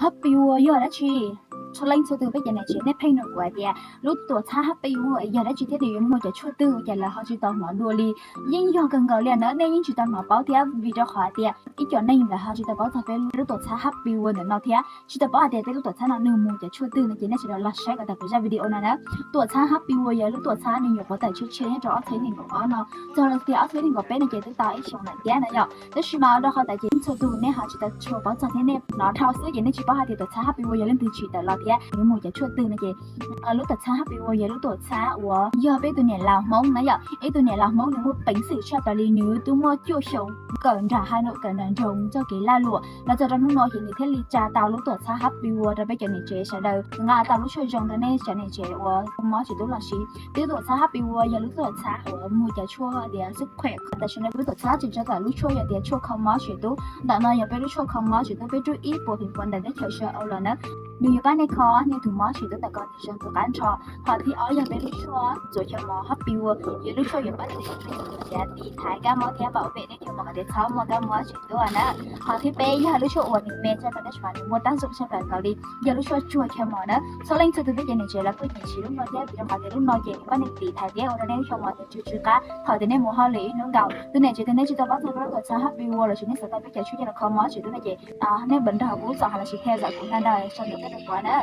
Happy World yog dab tsi? Txhua leej txhua tus peb cov niam tsev nej pheej nug kuv hais tias lub tuam txhab Happy World yog dab tsi thiab nws yuav muag cov tshuaj twg, ces lawv ho tsis tau hnov dua li. Yeej yog kawg nkaus li na, nej yeej tsis tau hnov paub thiab, vim rau qhov hais tias ib co neeg lawv ho tsis tau paub txog peb lub tuam txhab Happy World ntawm no thiab tsis tau paub hais tias peb lub tuam txhab no nws muag cov tshuaj twg no, ces nej sawv daws los saib kom tag kuv zaj video no na. Tuam txhab Happy World yog lub tuam txhab nws nyuam qhuav tawm tshiab tshiab nyob rau ob txhiab nees nkaum ob no, txog rau tias ob txhiab nees nkaum peb no ces twb tau ib xyoos lawm thiab na yom. Tab sis mas rau qhov tias cov txhua tus nej ho tsis tau tshua paub txog thiab, nej hnov dhau xwb ces nej tsis paub hais tias tuam txhab Happy World yog leej twg tsim tawm los thiab nws muag cov tshuaj twg no ces lub tuam txhab Happy World yog lub tuam txhab uas yog peb tus niam laus Hmoob na yom. Ib tug niam laus Hmoob nws muaj peev xwm tshaj plaws li, nws twb muaj cuaj xyoo, kawm nram hais no, kawm nram nroog txoj kev lag luam los txog rau hnub no ces nws thiaj li tsa tau lub tuam txhab Happy World rau peb cov niam tsev sawv daws. Nqa tau lub tshuaj zoo rau nej cov niam tsev uas kho mob tsis tub los sis twb tuam txhab Happy World yog lub tuam txhab uas muag cov tshuaj tias xub khuem. Tam sim no peb lub tuam txhab tseem tso tawm lub tshuaj yog tias tshuaj kho mob tsis tub. Ntawm no yog peb lub tshuaj kho mob tsis tub peb rub ib puas feem pua ntawm teb chaws sawv daws los na. Nws yuav pab nej kho nej tus mob tsis tub ntawm ko tus zoo tus qab nrho. Ho thib ob yog peb lub tshuaj ntxuav chaw mos Happy World, yog lub tshuaj yuav pab nej tiv thaiv kab mob thiab pab ua pem nej chaw mos kom tias txhob muaj kab mob tsis tub na. Ho thib peb yog lub tshuaj uas nws me tshaj plaws tab sis mas nws muaj tab zoo tshaj plaws nkaus li, yog lub tshuaj tsuag chaw mos na. Txhua leej txhua tus peb cov niam tsev los kuj nyiam siv lub no thiab, vim rau qhov tias lub no ces nws pab nej tiv thaiv thiab ua rau nej lub chaw mos ces tsw tsw qab thaum tias nej mus hauj lwm ib hnub nkaus. Tus niam tsev tias nej tsis tau paub txog lub tuam txhab Happy World los sis nej xav tau peb cov tshuaj coj los kho mob tsis tub no ces nej npaj nrog kuv txog los sis theo dõi kuv na, sau ntawv rau kuv na.